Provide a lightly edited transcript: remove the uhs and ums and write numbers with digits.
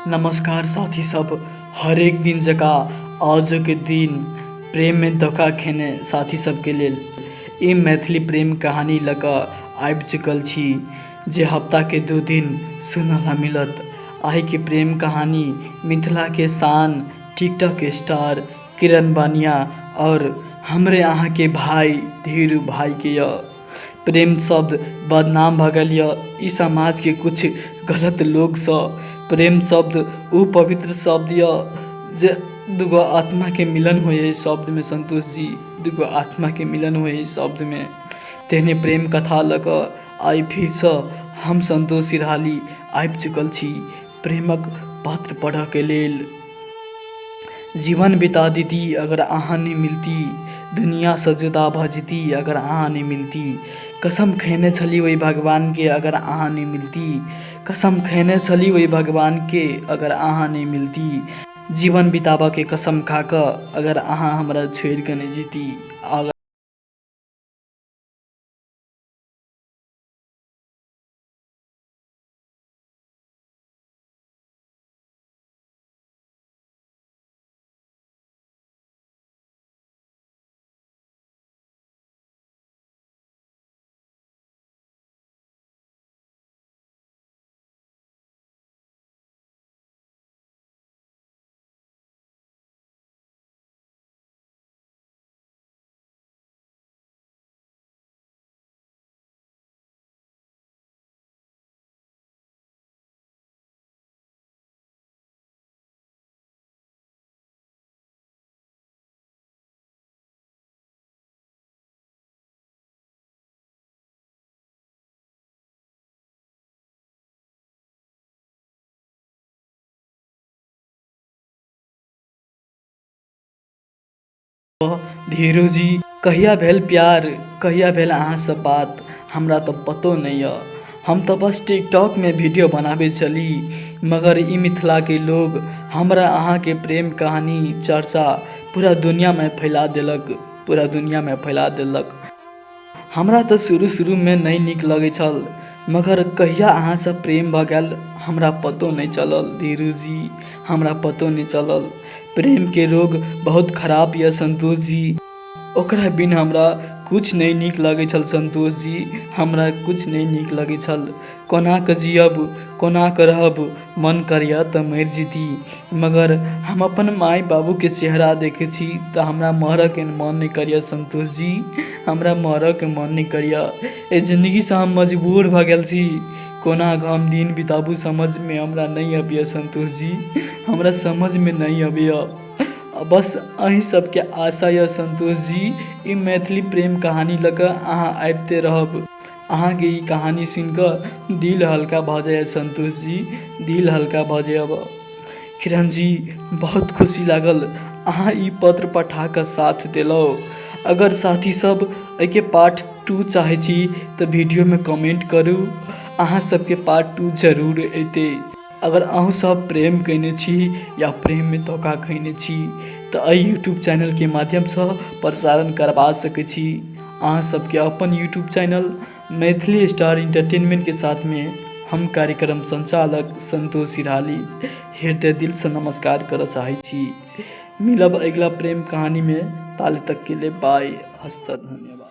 नमस्कार साथी सब, हरेक दिन जकाँ आजोके दिन प्रेममे धोखा खेने साथी सबके लेल ई मैथिली प्रेम कहानी लऽ कऽ आबि चुकल छी जे हफ्ताके 2 दिन सुनऽ ला मिलत। आइके प्रेम कहानी मिथिलाके शान टिकटॉक स्टार किरण बानिया आओर हमरे अहाँके भाइ धीरू भाइके यऽ। प्रेम शब्द बदनाम भऽ गेल यऽ ई समाजके किछु गलत लोकसँ। प्रेम शब्द ओ पवित्र शब्द यऽ जे दूगो आत्माके मिलन होइए एहि शब्दमे संतोष जी, दूगो आत्माके मिलन होइए एहि शब्दमे। तेहने प्रेम कथा लऽ कऽ आइ फेरसँ हम संतोष सिरहाली आबि चुकल छी प्रेमक पत्र पढ़ऽके लेल। जीवन बिता देती अगर अहाँ नहि मिलती, दुनिआँसँ जुदा भऽ जेती अगर अहाँ नहि मिलती। कसम खेने छली ओहि भगवानके अगर अहाँ नहि मिलती, कसम खेने छली ओहि भगवानके अगर अहाँ नहि मिलती। जीवन बिताबऽके कसम खा कऽ अगर अहाँ हमरा छोड़िकऽ नहि जेती। धीरू जी, कहिया भेल प्यार, कहिया भेल अहाँसँ बात, हमरा तऽ पतो नहि यऽ। हम तऽ बस टिकटॉकमे वीडियो बनाबै छली, मगर ई मिथिलाके लोग हमरा अहाँके प्रेम कहानी चर्चा पूरा दुनिआँमे फैला देलक, पूरा दुनिआँमे फैला देलक। हमरा तऽ शुरू शुरूमे नहि नीक लगै छल, मगर कहिया अहाँसँ प्रेम भऽ गेल हमरा पतो नहि चलल धीरू जी, हमरा पतो नहि चलल। प्रेमके रोग बहुत खराब यऽ संतोष जी, ओकरा बिन हमरा किछु नहि नीक लगै छल संतोष जी, हमरा किछु नहि नीक लगै छल। कोना कऽ जियब, कोना कऽ रहब, मन करैए तऽ मरि जैती, मगर हम अपन माय बाबूके चेहरा देखै छी तऽ हमरा मरऽके मन नहि करैए संतोष जी, हमरा मरऽके मन नहि करैए। एहि जिन्दगीसँ हम मजबूर भऽ गेल छी, कोना कऽ हम दिन बिताबू समझमे हमरा नहि अबैए संतोष जी, हमरा समझमे नहि अबैए। बस अहीं सबके आशा यऽ संतोष जी, ई मैथिली प्रेम कहानी लऽ कऽ अहाँ आबिते रहब। अहाँके ई कहानी सुनिकऽ दिल हल्का भऽ जाइए संतोष जी, दिल हल्का भऽ जाइए। किरण जी, बहुत खुशी लागल अहाँ ई पत्र पठा कऽ साथ देलहुँ। अगर साथी सब एहिके पार्ट 2 चाहै छी तऽ वीडियोमे कमेंट करू, अहाँ सबके पार्ट 2 जरूर एतै। अगर अहूँ सब प्रेम कयने छी या प्रेममे धोखा खयने छी तऽ एहि यूट्यूब चैनलके माध्यमसँ प्रसारण करबा सकै छी। अहाँ सबके अपन यूट्यूब चैनल मैथिली स्टार एंटरटेनमेंटके साथमे हम कार्यक्रम संचालक संतोष सिरहाली हृदय दिलसँ नमस्कार करऽ चाहै छी। मिलब अगिला प्रेम कहानीमे, ताले तकके लिए बाय, हस्त धन्यवाद।